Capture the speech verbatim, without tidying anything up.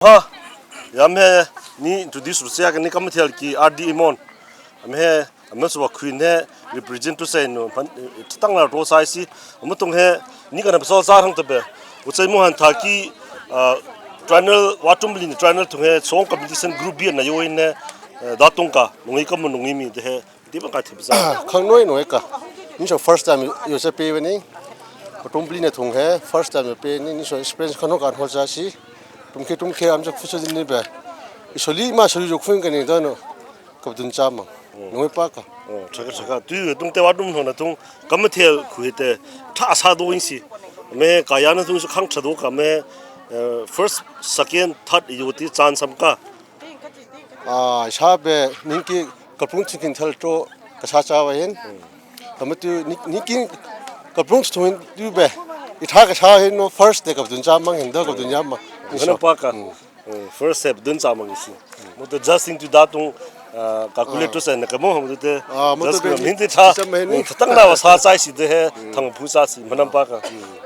Ha, yame ni introduce ru sia kani Kamathel ki R D Imon. Ame he, ame suwa Queen he represent to say no, pan, eh, tang la ro sai si. Ame tung he, ni kana pasal sa hang tebe. Utsai mo han ta ki, ah, trainer, Watum Bli ni trainer tung he, song competition group B na yo in he, eh, da tung ka, nungi ka mo nungi mi de he. Di bang ka tip sa. Khang noi noi ka. Ni so first time yo se pe we ni. Ko tum bli ne thung he, first time yo pe ni, ni so experience khano kan hol sa si. Tum ke tum ke am sa fuso din ni be. I so li ma so li jo khun ka ni da no. Ka dun cha ma. Noi pa ka. Oh, chaka chaka. Tu tung te wa dum no na tung. Kamathel khu he te. Tha sa do in si. Me ka ya na tung so khang cha do ka me. Eh, first, second, third yo ti chan sam ka. Ah, sa be ning ki kaplung chicken thal to kasa cha wa hen. Kama tu ni, ni kin kaplung chicken tu be. I tha kasa hen no first de ka dun cha mang hen da ka dun ya ma. Ni so. Mana pa ka. Hmm. Hmm, first step dun cha mang si. Mo to just thing tu da tung, ah, calculate to sen ka mo mo to te. Ah, mo to just be ka min te cha. Sa ma hen ni. Hmm, tang na wa sa sa si de he, thang pu sa si. Mana pa ka. Hmm.